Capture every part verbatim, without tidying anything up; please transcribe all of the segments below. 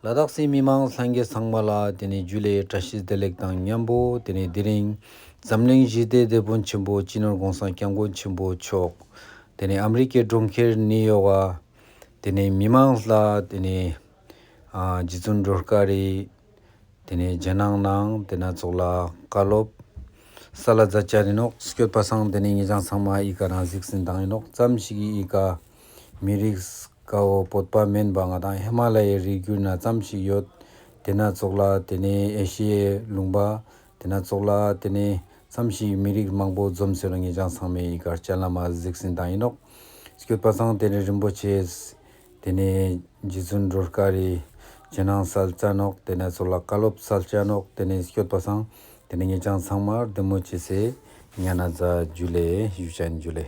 ལ་དྭགས་སི་མི་མང་ལྷན་རྒྱས་ཚང་མ་ལ་དེ་ནས་ཇུ་ལེ་བཀྲ་ཤིས་བདེ་ལེགས་དང་མཉམ་པོ། དེ་ནས་དེ་རིང་འཛམ་གླིང་ཞི་བདེ་དེད་དཔོན་ཆེན་པོ་སྤྱི་ནོར་༸གོང་ས་༸སྐྱབས་མགོན་ཆེན་པོ་མཆོག་དེ་ནས་ཨ་མི་རི་ཀའི་གྲོང་ཁྱེར་ནིའུ་ཡོག་ག་དེ་ནས་མི་མང་ལ་དེ་ནས་ཨ་རྗེ་བཙུན་སྒྲོལ་དཀར་རི་དེ་ནས་རྗེས་གནང་གནང་། དེ་ན་ཚོགས་ལ་བཀའ་སློབ་ས་ལ་མཛད་བཅར་ཡིན་ནོག་སྐྱོད་པ་སང་། དེ་ནས་ངེད་ཅག་ཚང་མ་ཨི་ཀ་རང་གཟིགས་ཟིན་དང་ཡིན་ནོག་ཙམ་ཞིག་གི་ཨི་ཀ་མི་རིགས་ཀ་བོ་བོད་པ་མིན་པ་ང་དང་ཧི་མ་ལ་ཡའི་རི་རྒྱུད་ན་ཙམ་ཞིག་ཡོད། དེ་ན་ཚོགས་ལ་དེ་ནས་ཨེ་ཤི་ཡའི་ལུང་པ་དེ་ན་ཚོགས་ལ་དེ་ནས་ཙམ་ཞིག་མི་རིགས་མང་པོ་འཛོམས་ཟེར་ལ་ངེད་ཅག་ཚང་མས་ཨི་ཀ་སྤྱན་ལམ་གཟིགས་ཟིན་དང་ཡིན་ནོག་སྐྱོད་པ་སང་། དེ་ནས་རིན་པོ་ཆེ་དེ་ནས་རྗེ་བཙུན་སྒྲོལ་དཀར་རི་རྗེས་གནང་སལ་ཅ་ནོག་དེ་ནས་ཚོགས་ལ་བཀའ་སློབ་སལ་ཅ་ནོག་དེ་ནས་སྐྱོད་པ་སང་། དེ་ནས་ངེད་ཅག་ཚང་མ་བདེ་མོ་བྱེད་སེ་ཉ་ན་ཛ་ཇུ་ལེ་ཞུ་ཅན་ཇུ་ལེ།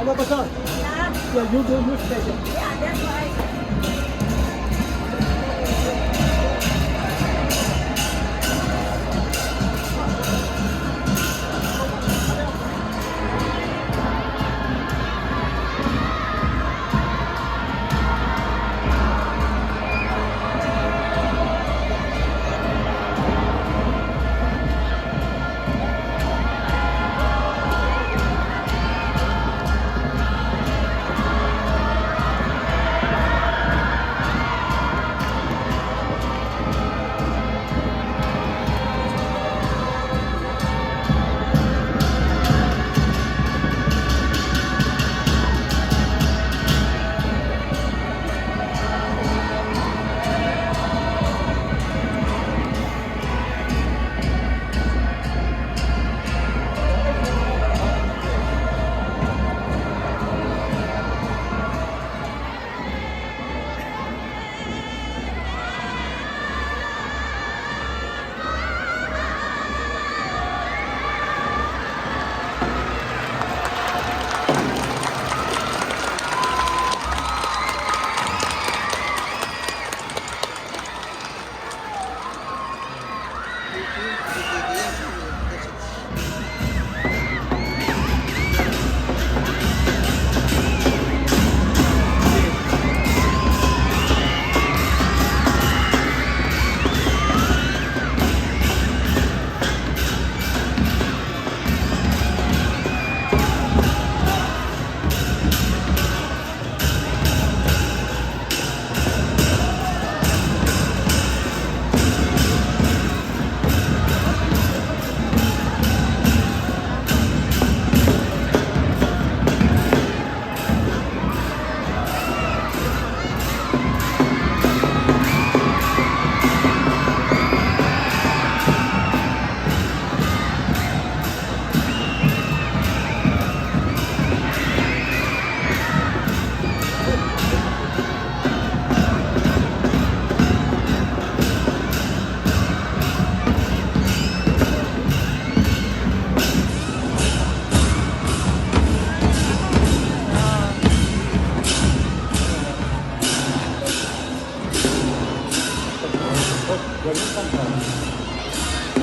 Hello, Pastor. Yeah, you do, you take it. Yeah, that's right.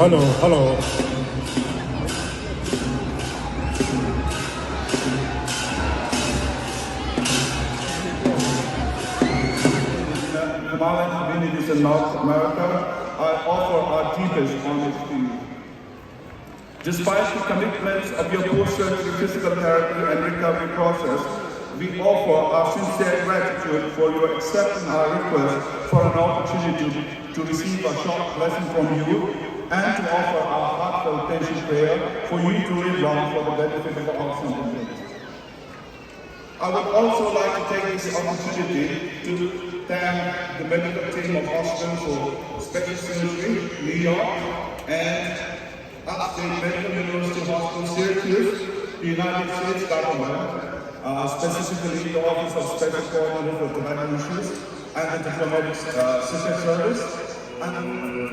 Hello, hello. Himalayan communities in North America, I offer our deepest homage to you. Despite the commitments of your post-surgery physical therapy and recovery process, we offer our sincere gratitude for your accepting our request for an opportunity to receive a short blessing from you and to offer our heartfelt pension prayer for you to live long for the benefit of all sentient beings. I would also like to take this opportunity to thank the medical team of Hospital for Special Surgery, New York, and Upstate Medical University Hospital, Syracuse, the United States government, uh, specifically the Office of Special Coordinator for Tibetan Issues, and the Diplomatic, uh, Secret Service, and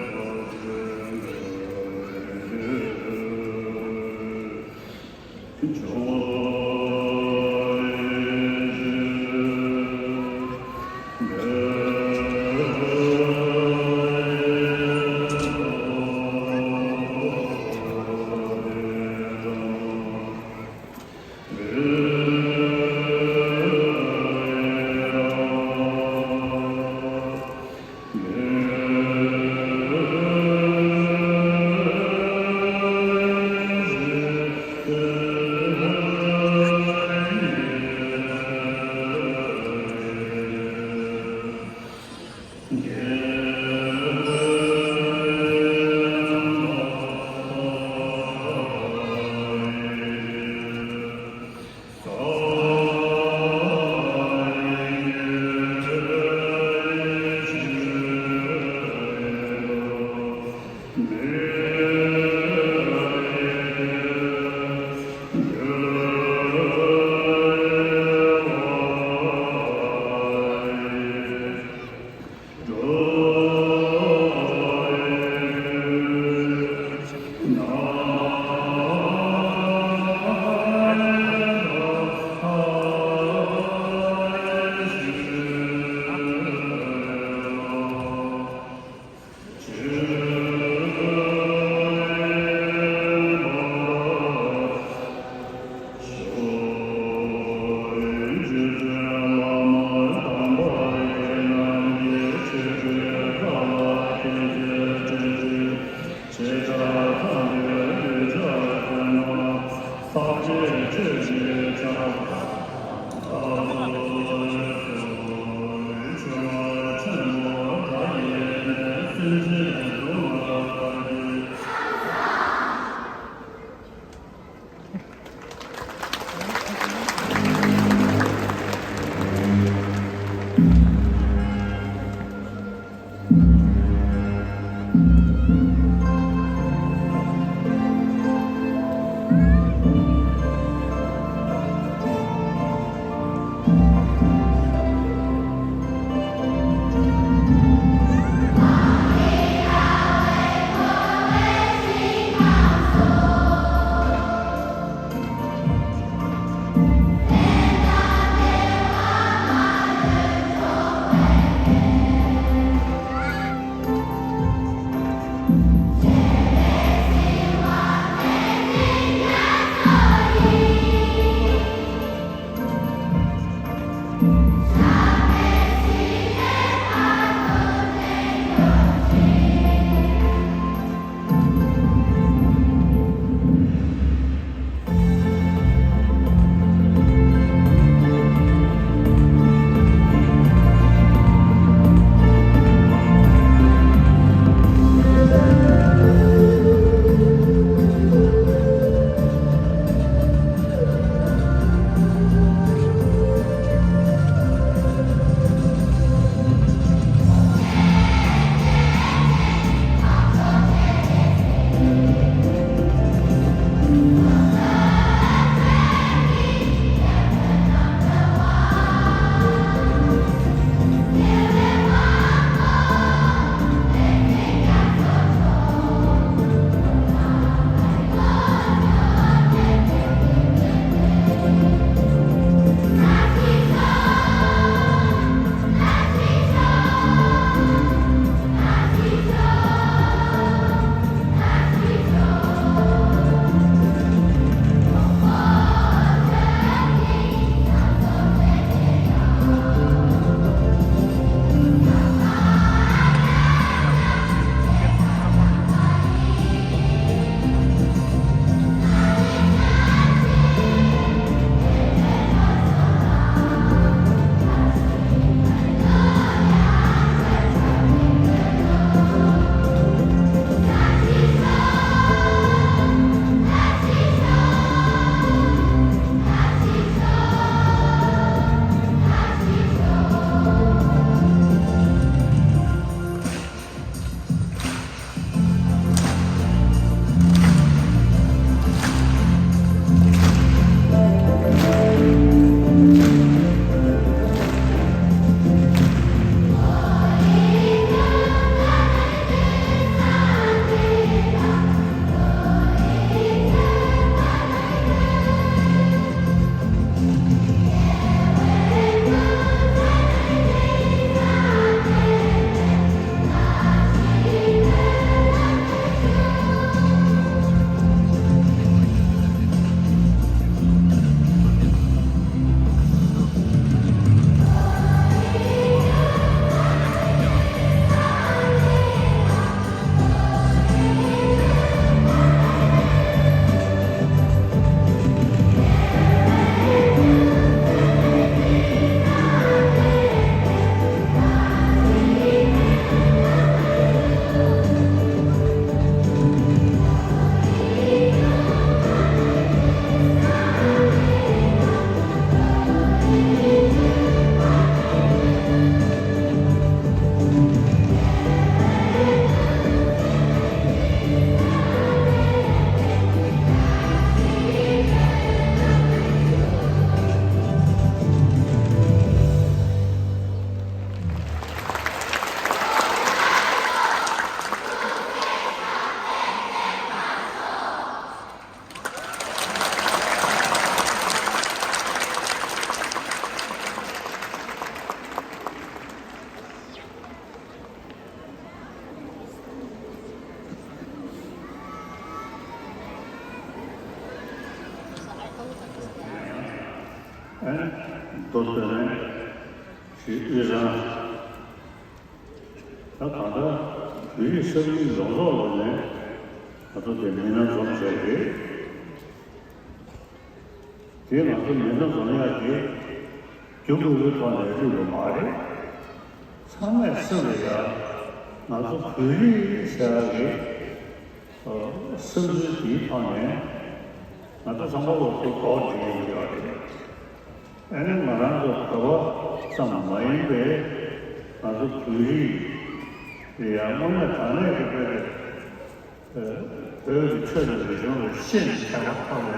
མདོ་སྟོད་སྨད་ཞེས་དབུས་གཙང་། ད་གང་ལྟར་བོད་རིགས་ས་ཁུལ་ཡོངས་རྫོགས་ལ་ནས་ང་ཚོ་དེ་མི་སྣ་འཛོམས་བྱས་རེད། དེ་ང་ཚོ་མི་སྣ་འཛོམས་ཡག་དེ་རྒྱུ་དངོས་པོའི་ཐོག་ནས་རིགས་པ་མ་རེད། ཚང་མས་སེམས་ལ་ཡ་ང་ཚོ་བོད་རིགས་ཟེར་ཡག་གི་སེམས་ཚོར་དེའི་ཐོག་ནས་ང་ཚོ་ཚང་མ་ལོ་ཚོ་རྡོག་འགྲིལ་ཡོང་གི་ཡོད་རེད། ཨ་ནི་ང་རང་ཚོ་བོད་པ་ཙམ་མ་ཡིན་པའི་ང་ཚོ་བོད་རིགས་ལ་ཡང་དངོས་གནས་དྲང་གནས་ཀྱི་དཔེ་རེད། བོད་ཀྱི་ཆོས་དང་རིག་གཞུང་ལ་ཤེས་ནས་བྱས་པ་ཐོག་ནས་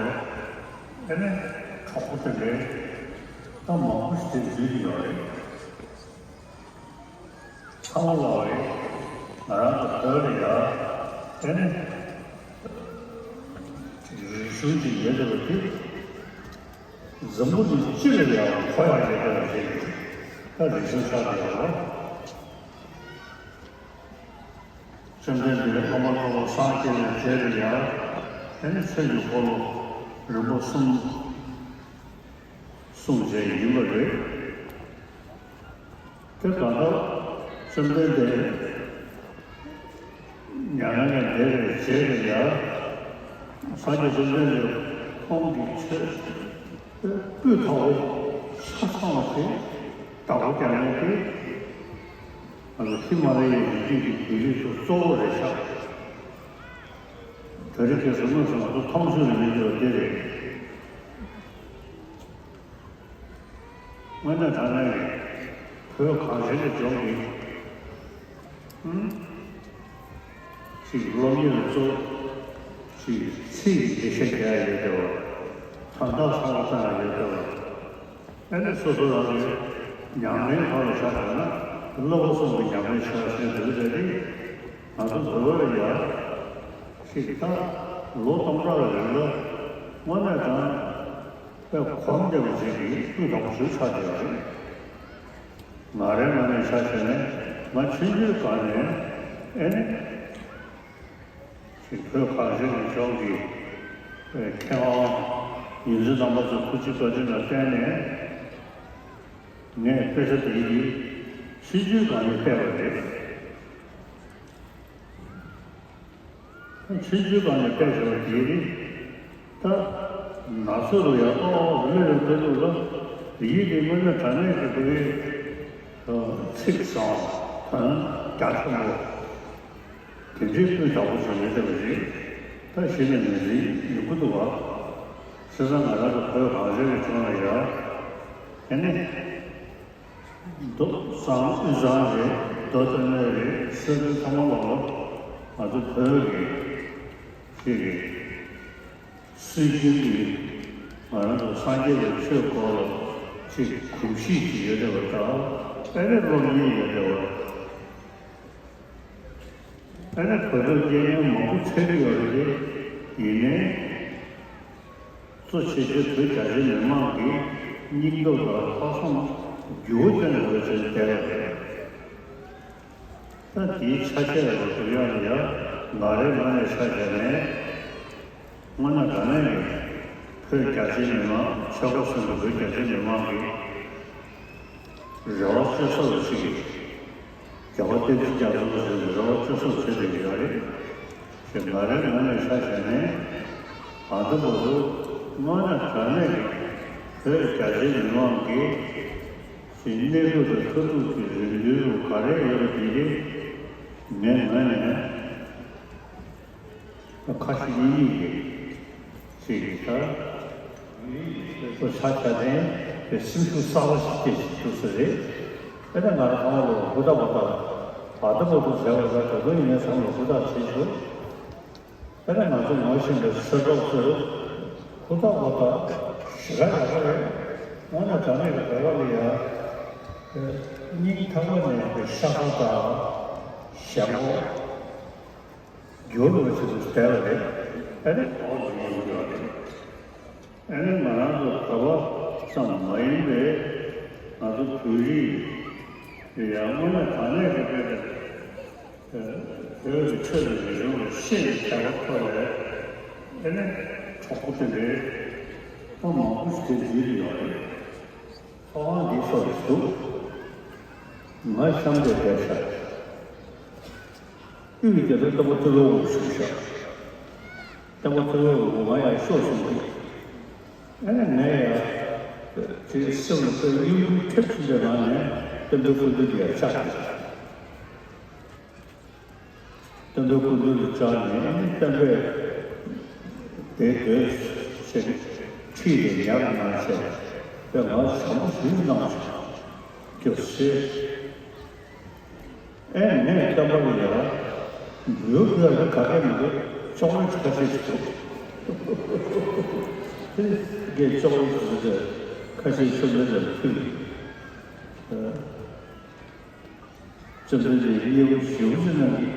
ཨ་ནི་གྲོགས་པོ་དེ་འདྲའི་ད་མང་པོ་ཞིག་དེ་འཛུལ་གྱི་ཡོད་རེད། ཚང་མ་ལོག་རེད། ང་རང་ཚོ་བོད་ལ་ཡ་དེ་ནི་རིག་གཞུང་ཅིག་ཡོད་བསྡད་པ་དེ་འཛམ་བུ་གླིང་སྤྱི་ལ་ཡ་གོ་ཡ་ཡོད་བསྡད་པ་ཞིག་རེད། ད་རིག་གཞུང་ཆགས་བསྡད་ཡོད་རེད། བཅོམ་ལྡན་འདས་སློབ་མ་ཚོ་སངས་རྒྱས་ནས་མཇལ་བའི་ཡ་དེ་ནི་ཆོས་ཀྱི་འཁོར་ལོ་རིམ་པ་གསུམ་གསུངས་བྱས་ཡིན་པ་རེད། དེ་གང་ལྟར་བཅོམ་ལྡན་འདས་མྱ་ངན་ལས་འདས་པའི་རྗེས་ལ་ཡང་སངས་རྒྱས་བཅོམ་ལྡན་འདས་ཁོང་གི་ཆོས་སྤུས་དག་པོ་ཆ་ཚང་བ་ཞིག་བདག་པོ་རྒྱག་མཁན་དེ་ང་ཚོ་ཧི་མ་ལ་ཡའི་རི་རྒྱུད་ཀྱི་བོད་རིགས་ཚོ་གཙོ་བོ་རེད་ཤག་བོད་རིགས་དེ་ཚོ་དངོས་སུ་ང་ཚོ་མཐོང་ཚུལ་ལ་མི་འདུག་པ་འདི་རེད། དངོས་གནས་དྲང་གནས་ཀྱི་བོད་གངས་ཅན་གྱི་ལྗོངས་འདི། ཨུམ། ཅིག་སློབ་གཉེར་ལ་གཙོ། ཅིག་ཚིག་གི་འགྲེལ་བཤད་རྒྱག་ཡ་ཡོད་བསྡད་པ། དོན་དག་ཚང་མ་བཏང་ཡ་ཡོད་བསྡད་པ། ཨ་ནི་སོ་སོ་རང་གི་ཉམས་ལེན་ཐོག་ལ་བཞག་པ་ན་བསླབ་པ་གསུམ་གྱི་ཉམས་ལེན་བྱེད་པ་ཟེར་འདུག་ཟེར་ཏེ། ང་ཚོ་བོད་པ་ལ་ཡ་ཅིག་ད་ལོ་སྟོང་ཕྲག་གི་རིང་ལ་དངོས་གནས་དྲང་། དཔེ་གོམས་བསྡད་པ་ཞིག་གི་སྤུས་དག་པོ་ཞིག་ཆགས་བསྡད་ཡོད་རེད། ང་རའི་ངོས་ནས་ཆ་བཞག་ན་ང་ཆུང་ཆུང་སྒང་ནས་ཨེ་ནི་ཅིག་བོད་གངས་ཅན་གྱི་ལྗོངས་ཀྱི་མཁས་དབང་ཡོངས་འཛིན་རྣམ་པ་ཚོའི་ཐུགས་རྗེ་བཀའ་དྲིན་ལ་བརྟེན་ནས་ངས་དཔེ་ཆ་དེ་གི་ཆུང་ཆུང་སྒང་ནས་བལྟས་པ་རེད། ཆུང་ཆུང་སྒང་ནས་བལྟས་བྱས་པ་དེ་ནི། ད་ང་ཚོ་རུ་ཡང་ཨོ་ཨོ་རུ་ལས་རུ་ལྟ་འདུག་ལ། ཡིད་ཀྱི་དངོས་གནས་དྲང་གནས་ཀྱི་དེ་ཚིག་བཟང་དོན་རྒྱ་ཆེན་པོ། དེ་འདྲའི་སྤུས་དག་པོ་ཞིག་མི་འདུག་པ་ཞིག་ད་གཞི་ནས་ངོས་འཛིན་ཡོང་གི་འདུག་བ། བྱས་ཙང་ང་རང་གི་བོད་གངས་ཅན་གྱི་ལྗོངས་ལ་ཡ། དེ་ནི། མདོ་གཙང་དབུས་གཙང་རེད། མདོ་སྟོད་སྨད་རེད། ས་ཁུལ་ཚང་མ་ལོག་ལ་ང་ཚོ་བོད་ཀྱི་ཅིག་གི་སྲོལ་རྒྱུན་གྱི་ང་རང་ཚོ་སངས་རྒྱས་པའི་ཆོས་སྐོར་ལ་ཅིག་གོམས་གཤིས་ཅིག་ཡོད་བསྡད་པ་དང་དཔེ་རེ་སློབ་གཉེར་ཡོད་བསྡད་པ། ཨ་ནི་བོད་ཕྲུག་སྐྱེས་མཁན་མང་པོ་ཆགས་ཀྱི་ཡོད་རེད། ཡིན་ནའི་གཙོ་ཆེ་ཤོས་བོད་རྒྱ་ཆེའི་མི་མང་གི་སྙིང་སྟོབས་ལ་ལྷག་བསམ་འགྱུར་བ་སྐྱོན་དགོས་ཚུལ་བསྟན་པ་རེད། ད་དེའི་ཆ་ཤས་ལ་འགྲོ་ཡག་ལ་ཡ་ང་རའི་ངོས་ནས་ཆ་བཞག་ནས་དངོས་གནས་དྲང་གནས་ཀྱི་བོད་རྒྱ་ཆེའི་མི་མང་ཆོལ་ཁ་གསུམ་གྱི་བོད་རྒྱ་ཆེའི་མི་མང་གི་རེ་བ་བཅོལ་ས་ལ་ཅིག་གི་རྒྱལ་བ་བསྟན་འཛིན་རྒྱ་མཚོ་ཟེར་ནས་རེ་བ་བཅོལ་ས་བྱེད་བསྡད་ཀྱི་ཡོད་རེད། ཞེས་ང་རའི་ངོས་ནས་ཆ་བཞག་ནས་ད་ལྟ་བར་དུ་དངོས་གནས་དྲང་གནས་ཀྱི་བོད་རྒྱ་ཆེའི་མི་མང་གི་ཞེས་གནས་སྐབས་དང་མཐར་ཐུག་གི་རེ་འདུན་རུ་ག་རེ་ཡོད་པ་དེ་རེད། ངའི་ངོས་ནས། ཁ་ཞེ་གཉིས་གཉིས་ཀྱི་ཞིག་གི་ཁར་ཁོ་ཆ་ཆ་ནས་པའི་སེམས་ཤུགས་གསར་པ་ཞིག་སྐྱེས་ཤིག་ཐུབ་ས་རེད། དེ་ནས་ང་རང་ཚང་མ་ལོ་ཧུར་ཐག་པ་ཐག་བར་ཐག་པ་ཐུག་བྱས་པ་ལ་ད་དུང་ཡིན་ནའི་ཚང་མ་ལོ་ཧུར་ཐག་བྱེད་ཤོག་དེ་ནས་ང་ཚོ་ངོ་ཤེས་པའི་ཚོད་དཔག་ཚོས་ཧུར་ཐག་པ་ཐག་ཞེ་དྲག་ཡག་པོ་རེད། དངོས་གནས་དྲང་གནས་ཀྱི་བོད་པ་ལ་ཡ་སྙིང་ཐག་པ་ནས་པའི་ཤ་ཁ་དང་ཞེན་ཁོག་འགྱུར་བ་ཞིག་ཏུ་བསྡད་པ་རེད། ཨ་ནི་ཨོ་ཟིན་ཡོང་གི་ཡོད་རེད། ཨ་ནི་ང་རང་ཚོ་བོད་པ་ཙམ་མ་ཡིན་པའི་ང་ཚོ་བོད་རིགས་ཡང་དངོས་གནས་དྲང་གནས་ཀྱི་དཔེ་དེ་བོད་ཀྱི་ཆོས་དང་རིག་གཞུང་ལ་ཤེས་ནས་བྱ་བ་ཐོག་ལས་ཨ་ནི་གྲོགས་པོ་དེ་འདྲའི་ཨ་མང་པོ་ཞིག་དེ་འཛུལ་གྱི་ཡོད་རེད། ཁོ་རང་འདི་སོགས་ཀྱི་འདུག་ང་གཤམ་དེ་བསྡད་ཤག་དབུས་ཀྱི་རྒྱལ་པོ་སྟོན་པ་ཏུ་ལོ་ཞུགས་ཤག་སྟོན་པ་ཏུ་ལོ་ང་ཡང་ཤོག་ཞུགས་འདུག་ཨ་ནི་ངས་ཡང་དེ་སེམས་ལ་དཔེ་གཡོ་འགུལ་ཐེབས་ཆེན་པོའི་ངང་ནས་སྟོན་པའི་སྐུ་མདུན་དུ་ཡར་ཕྱག་བྱས། སྟོན་པའི་སྐུ་མདུན་དུ་བཅར་ནས་སྟོན་པས་དེ་འདོད་ཞེས་ཁྲིད་དེ་ཉར་གནང་བྱས་པས་ང་བྱམས་པོ་ཞུ་གནང་བྱུང་། རྒྱུ་ཞེས། ཨེ་ངས་སྟོན་པ་ལ་ཡང་འབུལ་དགོས་ཡག་ག་གེ་མི་འདུག་ཅོག་ལེ་ཁ་ཤས་ཤིག་འདུག་དེ་གའི་ཅོག་ལེ་ཁ་ཤས་ཤིག་ཁ་ཤས་ཤོར་ནས་ལ་ཕུལ། བཙུན་མོ་དེ་སྙིང་རྗེ་ཞེ་པོ་ཅིག་གནང་གི།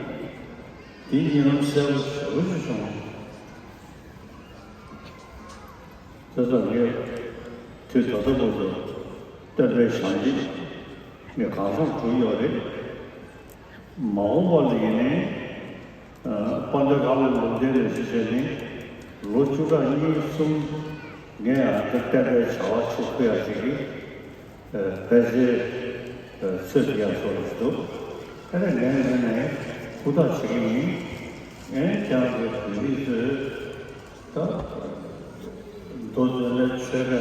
དེ་གཉིད་ལམ་གསལ་པོ་ཞེ་པོ་ཅིག་བྱུང་། དེ་ཙམ་ངས་དུས་ད་ལྟ་བར་དུ་སྟོན་པའི་བྱམས་བརྩེ་ངས་གང་འཚམ་གོ་ཡོད་རེད། མ་འོངས་པ་ལ་ཡིན་ནའི། དཔལ་ལྡན་ར་ལུང་ལུང་བསྟན་ལས་ཞེས་བྱས་ནས་ལོ་བཅུ་ཕྲག་གཉིས་གསུམ་ངས་ཨ་ནི་བསྟན་པའི་བྱ་བ་ཕྱོགས་ཕུད་ཡག་ཅིག་གི་ཕལ་ཆེར་ཚོད་ཀྱི་ཡག་སོགས་ལ་འདུག་ཨ་ནི་ངས་ངས་ནས་ཧུར་ཐག་བྱེད་ཀྱི་ཡིན། ཨེ་ཀྱང་གི་བོད་རིགས་ཚོས། ད། མདོ་སྟོད་ལ་ཆོས་པ་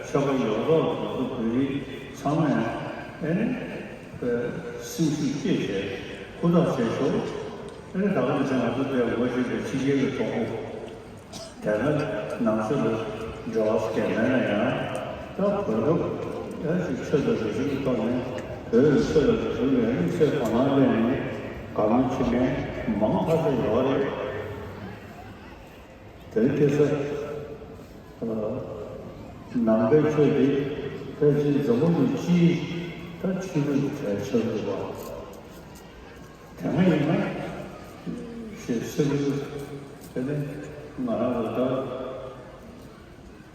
ཆོས་པ་ཡོངས་རྫོགས་དེ་ཚོ་བོད་རིགས་ཚང་མས་ཨེ་ནི་སེམས་ཤུགས་བསྐྱེད་བྱས་ཧུར་ཐག་བྱས་ཤོག་ཨེ་ནི་ད་ག་ནང་བཞིན་ང་ཚོ་དེ་ངོ་ཤེས་པའི་ཕྱི་རྒྱལ་གྱི་གྲོགས་པོ་དེ་ལ་ནང་ཆོས་ལ་འབྲེལ་བ་སྐད་མེད་ན་ཡང་ད་བོད་ལུགས་ཨེ་ཞིག་ཆོས་དང་རིག་གཞུང་གི་ཐོག་ནས་བོད་ཀྱི་ཆོས་དང་རིག་གཞུང་ལ་དམིགས་བསལ་དོ་སྣང་སླེབས་ནས་དགའ་མོས་བྱེད་མཁན་མང་ཐག་ཆོད་ཡོད་རེད། དེར་སྐྱེས་ས། ནང་པའི་ཆོས་འདི་ཕལ་ཆེར་འཛམ་བུ་གླིང་སྤྱིའི་ད་ཆོས་ལུགས་གྲས་ཆགས་འདུག་པ། དེ་སྔ་ཡིན་ན་ཞེས་སེ་གོལ་དེ་ནི་ང་རང་ལ་ད་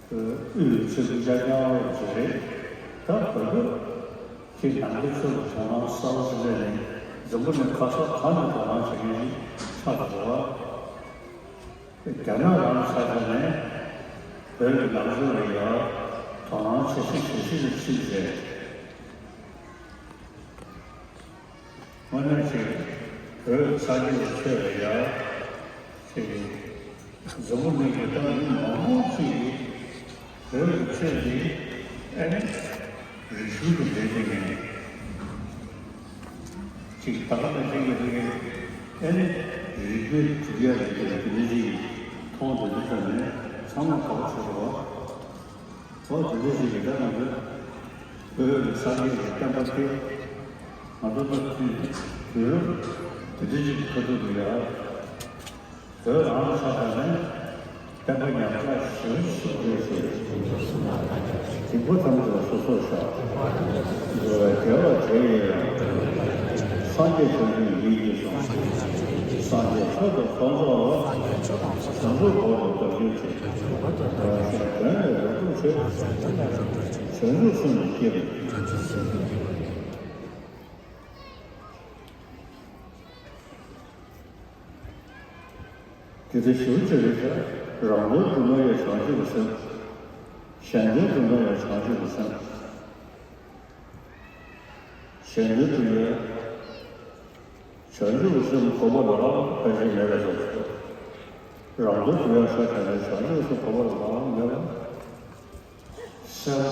དབུས་ཆོས་ལུགས་ཅག་རྐྱང་བ་ཅིག་རེད། ད་བོད་པ་ཅིག་ནང་པའི་ཆོས་ལ་དོ་སྣང་གསར་པ་ཞིག་སླེབས་ནས་འཛམ་བུ་གླིང་ག་ས་གང་ནས་དོ་སྣང་བྱེད་མཁན་ཞིག་ཆགས་འདུག་པ། རྒྱ་ནག་རང་ཆ་བཞག་ནས་བོད་ཀྱི་ནང་ཆོས་ལ་ཡང་དོ་སྣང་ཇེ་ཆེ་ཇེ་ཆེ་རུ་ཕྱིན་བྱས། དངོས་གནས་ཅིག་བོད་ས་སྐྱེས་ཀྱི་ཆོས་ལ་ཡང་ཅིག་འཛམ་བུ་གླིང་གི་ད་མི་མང་པོ་ཅིག་གིས་བོད་ཀྱི་ཆོས་འདི་ཨ་ནི་རིག་གཞུང་དུ་འབྲེལ་བསྡད་མཁན། ཅིག་ད་ག་ནང་བཞིན་གྱི་རིག་གནས་ཨེ་ནི་རིག་པའི་གྲུབ་ཡ་རེད་ཀྱི་རིག་གནས་ཅིག་མཐོང་དེ་འདྲ་ཙམ་ནས་ཚང་མ་དགའ་པོ་བྱེད་དགོས། ཨོ་དེ་འདྲ་ཞིག་གིས་ད་ང་ཚོས་བོད་ཀྱི་སངས་རྒྱས་ཀྱི་བསྟན་པ་དེ་ང་ཚོ་ད་དུས་དུས་རབས་དེ་འདྲ་ཞིག་གི་ཁ་ཐུག་ཏུ་ཡ། བོད་རང་ཆ་བཞག་ནས་བསྟན་པ་ཉམས་ཆག་ཞེ་པོ་ཞིག་འགྲོ་ཞིང་། སྡིག་པ་ཐམས་ཅད་སོ་སོར་བཤགས། འགྲོ་བའི་དགེ་བ་དེ་ཡི་རང་། སངས་རྒྱས་བྱང་ཆུབ་ཡིད་ཀྱིས་བཟུང་། སངས་རྒྱས་ཆོས་དང་ཕུན་ཚོགས་ལ། བྱང་ཆུབ་བར་དུ་བདག་སྐྱོང་ཆེ། རང་གཞན་དོན་ལས་རབ་ཏུ་བྱེད། བྱང་ཆུབ་སེམས་ལ་སྐྱེ་བའི་དེ་ཚེ་ཞི་བ་ཅིག་རེད་ཤག་རང་དོན་སྒྲུབ་ན་ཡང་བྱང་ཆུབ་ཀྱི་སེམས། གཞན་དོན་སྒྲུབ་ན་ཡང་བྱང་ཆུབ་ཀྱི་སེམས། གཞན་དོན་སྒྲུབ་ཡ། བྱང་ཆུབ་ཀྱི་སེམས་བསྒོམ་པ་ལ་ཕལ་ཆེར་མེད་པ་རེད། རང་དོན་སྒྲུབ་ཡ་ཤོག་བྱས་ནས་བྱང་ཆུབ་ཀྱི་སེམས་བསྒོམ་པ་ལ་མེད་པ། གསལ་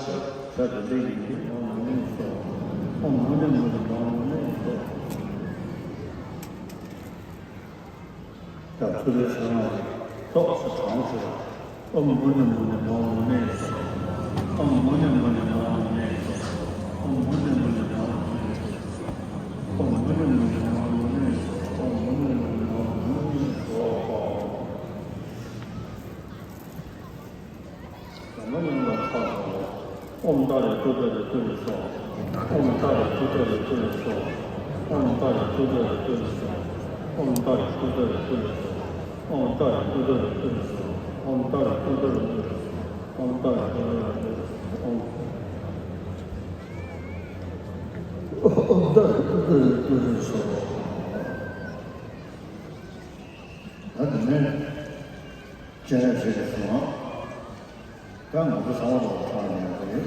བ་དེ་འདི་ཡིན་གྱི་ཨོཾ་མུ་ནེ་སྭཱ་ཧཱ། ཨོཾ་མུ་ནེ་མུ་ནེ་མ་ཧཱ་མུ་ནེ་སྭཱ་ཧཱ། ད་ཐུགས་རྗེ་ཆེ་ན་ཏོག་ཙམ་གྲངས་ཅིག་ལ། ཨོཾ་མུ་ནེ་མུ་ནེ་མ་ཧཱ་མུ་ནེ་སྭཱ་ཧཱ། ཨོཾ་མུ་ནེ་མུ་ནེ་མ་ཧཱ་མུ་ནེ་སྭཱ་ཧཱ། ཨོཾ་མུ་ནེ་མུ་ནེ་མ་ཧཱ་མུ་ནེ་སྭཱ་ཧཱ། ཨོཾ་མུ་ནེ་མུ་ནེ་མ་ཧཱ་མུ་ནེ་སྭཱ་ཧཱ། ཨོཾ་མུ་ནེ་མུ་ནེ་མ་ཧཱ་མུ་ནེ་སྭཱ་ཧཱ། ད་མ་ཡིན་ལ་ཕར་ལ། ཨོཾ་ཏཱ་རེ་ཏུཏྟཱ་རེ་ཏུ་རེ་སྭཱ་ཧཱ། ཨོཾ་ཏཱ་རེ་ཏུཏྟཱ་རེ་ཏུ་རེ་སྭཱ་ཧཱ། ཨོཾ་ཏཱ་རེ་ཏུཏྟཱ་རེ་ཏུ་རེ་སྭཱ་ཧཱ། ཨོཾ་ཏཱ་རེ་ཏུཏྟཱ་རེ་ཏུ་རེ་སྭཱ་ཧཱ། ཨོཾ་ཏཱ་རེ་ཏུཏྟཱ་རེ་ཏུ་རེ་སྭཱ་ཧཱ། ཨོཾ་ཏཱ་རེ་ཏུཏྟཱ་རེ་ཏུ་རེ་སྭཱ་ཧཱ། ཨོཾ་ཏཱ་རེ་ཏུཏྟཱ་རེ་ཏུ་རེ་སྭཱ་ཧཱ། ཨོཾ་ཏཱ་རེ་ཏུཏྟཱ་རེ་ཏུ་རེ་སྭཱ་ཧཱ། ད་དེ་ནས་སྤྱན་རས་གཟིགས་ཀྱིས་གསུངས། ད་ང་ཚོ་ཚང་མ་ལ་ཕྲང་ཡོད་རེད།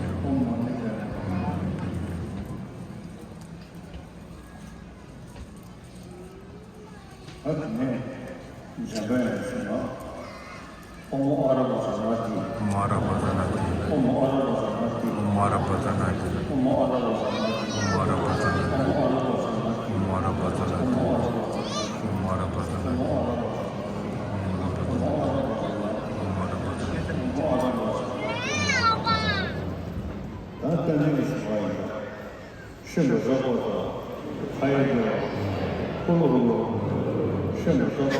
ཨོཾ་མ་ཎི་པདྨེ། ཨ་ནི་འཇམ་དཔལ་ཡང་གསུངས་ལ། ཨོཾ་ཨ་ར་པ་ཛ་ན་ཏི། ཨོཾ་ཨ་ར་པ་ཛ་ན་ཏི། ཨོཾ་ཨ་ར་པ་ཛ་ན་ཏི། ཨོཾ་ཨ་ར་པ་ཛ་ན་ཏི། ཨོཾ་ཨ་ར་པ་ཛ་ན་ཏི། ཨོཾ་ཨ་ར་པ་ཛ་ན་ཏི། ཨོཾ་ཨ་ར་པ་ཛ་ན་ཏི། ཨོཾ་ཨ་ར་པ་ཛ་ན་ཏི། ཨོཾ་ཨ་ར་པ་ཛ་ན་ཏི། ཨོཾ་ཨ་ར་པ་ཛ་ན་ཏི། ད་ལྟ་ནི་ཞུ་བ་ཡིན། ཤིན་ཏུ་རབ་འབར་དང་། ཧ་ཡང་རྒྱལ་བ། ཧུ་ལུ་ཧུ་ལུ། ཤིན་ཏུ་རབ་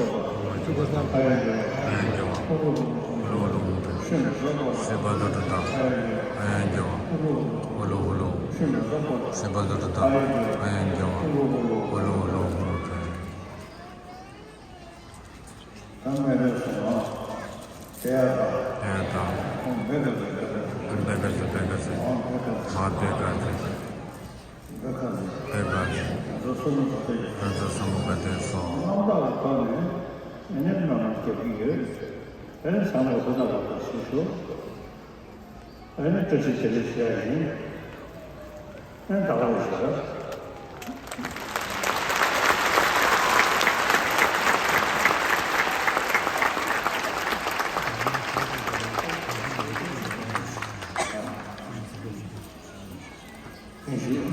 འབར་དང་། ཧ་ཡང་རྒྱལ་བ། ཧུ་ལུ་ཧུ་ལུ། ཤིན་ཏུ་རབ་འབར་དང་། ཧ་ཡང་རྒྱལ་བ། ཧུ་ལུ་ཧུ་ལུ། ཧུ་ལུ་ཧུ་ལུ། ཤིན་ཏུ་རབ་འབར་དང་། ཧ་ཡང་རྒྱལ་བ། ཧུ་ལུ་ཧུ་ལུ། ཧུ་ལུ་ཧུ་ལུ། ཤིན་ཏུ་རབ་འབར་དང་། ཧ་ཡང་རྒྱལ་བ། ཧུ་ལུ་ཧུ་ལུ། ཧུ་ལུ་ཧུ་ལུ། ད་མེད་པའི་སོང་ང་། དེ་ཡང་དང་། དེ་ཡང་དང་། ཁོང་མེད་པའི་སོང་། མེད་པའི་སོང་། མེད་པའི་སོང་། མ་དེ་ག་ཚེ། འདི་ག་ཚེ། འདི་ག་ཚེ། ང་ཚོ་གསུམ་པོ་ག་དེ། ང་ཚོ་གསུམ་པོ་ག་དེ་སོང་། རྣམ་དག་གི་ཐོག་ནས་ཨ་ནི་རྣམ་སྐྱེ་གི་ཡོད། ཨ་ནི་ཚང་མ་འདི་ལྟ་བུ་ཞིག་ཞུ། ཨ་ནི་བཀྲ་ཤིས་བདེ་ལེགས་ཞུ་ཡ་ཡིན། ཨ་ནི་ད་ག་རེ་ཞུ། ཨ་ནི་ཞུ།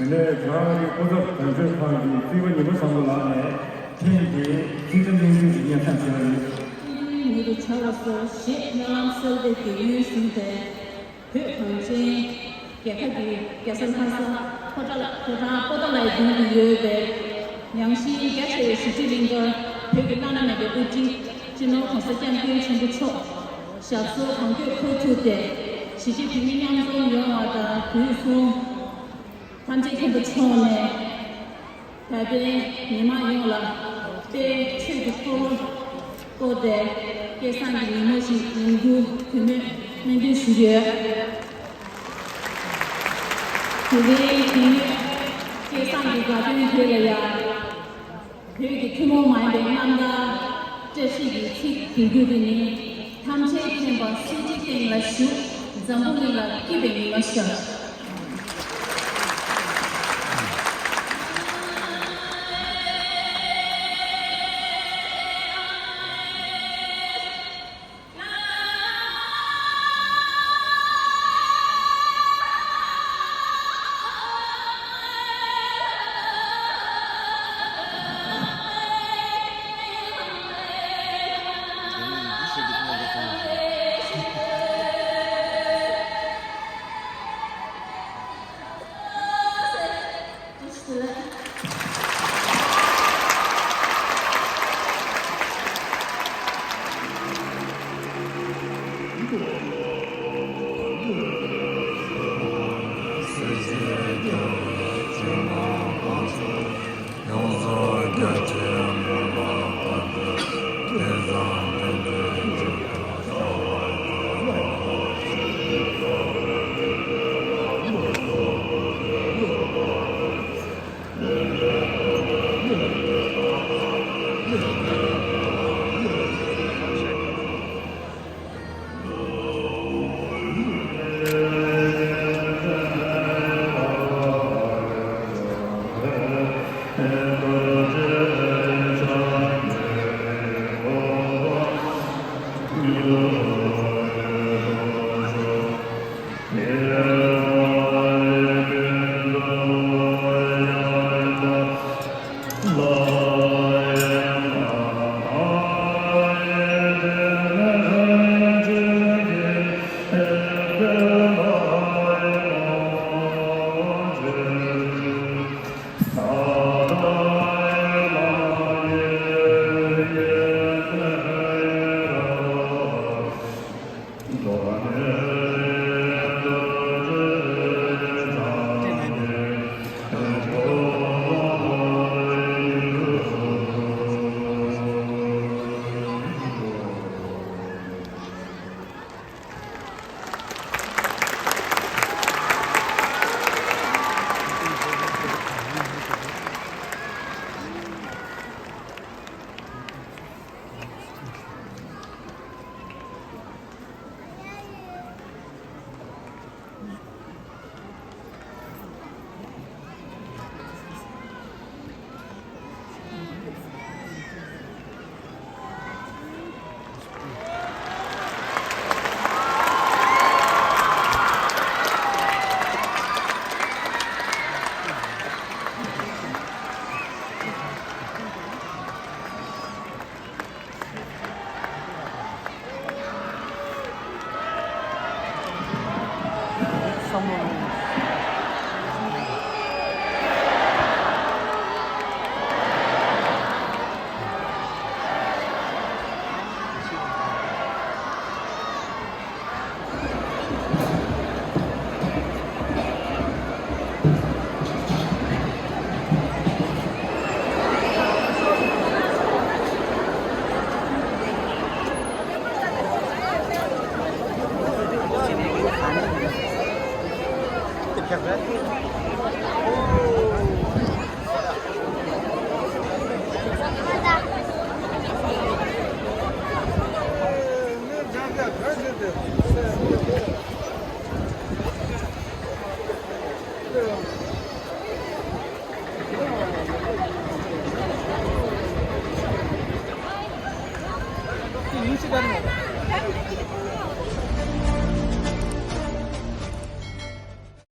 དེ་ནས་བྱ་རིགས་སྐུ་ཚབ་དོན་གཅོད་ཁང་གི་རྩིས་པ་ཉི་མ་བཟང་པོ་ལགས་ནས་ཐེངས་འདིའི་རྩིས་ཁྲ་གླེང་མོལ་གྱི་སྙན་སེང་ཞུ་བ་ཡིན། ཀྲུང་གོའི་མི་རུ་བྱ་བ་སོགས་ཞེས་སྨོན་ལམ་གསོལ་འདེབས་ཀྱི་ཡུན་ཞུས་ཏེ། བོད་གངས་ཅན་རྒྱལ་ཁབ་ཀྱི་རྒྱལ་ས་ལྷ་ས་ཕོ་བྲང་ཕོ་བྲང་པོ་ཏཱ་ལའི་མདུན་དུ་ཡོད་པའི་ཡངས་ཤིང་རྒྱ་ཆེ་བའི་ཞི་བདེ་གླིང་གར་བོད་ཀྱི་བླ་ན་མེད་པའི་དབུ་ཁྲིད་སྤྱི་ནོར་༸གོང་ས་༸སྐྱབས་མགོན་ཆེན་པོ་མཆོག་ཞབས་སོར་གང་འགྱོད་འཁོད་ཐུབ་སྟེ་གཞིས་བྱེས་བོད་མི་མཉམ་འཛོམས་ཡོང་བ་དང་དུས་གསུམ་ཐམས་ཅད་མཁྱེན་པ་མཆོག་ནས། ད་ལྟའི་མི་མང་ཡོངས་ལ་དཔལ་ཆོས་ཀྱི་འཁོར་ལོ་བསྐོར་ཏེ་སྐལ་བཟང་གི་ཉིན་མོ་ཞིག་ཡོང་རྒྱུ་གུས་མོས་སྨོན་འདུན་ཞུ་གི་ཡོད། དེ་རིང་དེང་སྐལ་བཟང་གི་དགའ་སྟོན་དེ་ལ་ཡང་བོད་ཀྱི་ཐུན་མོང་མ་ཡིན་པའི་རྣམ་ཐར། བཀྲ་ཤིས་ཀྱི་ཚིག་ཟེར་རྒྱུ་དེ་ནི། ཐམས་ཅད་མཁྱེན་པ་གསེར་གྱི་སྟེང་ལ་བཞུགས། འཛམ་བུ་གླིང་ལ་སྐྱིད་པའི་ཉི་མ་ཤར།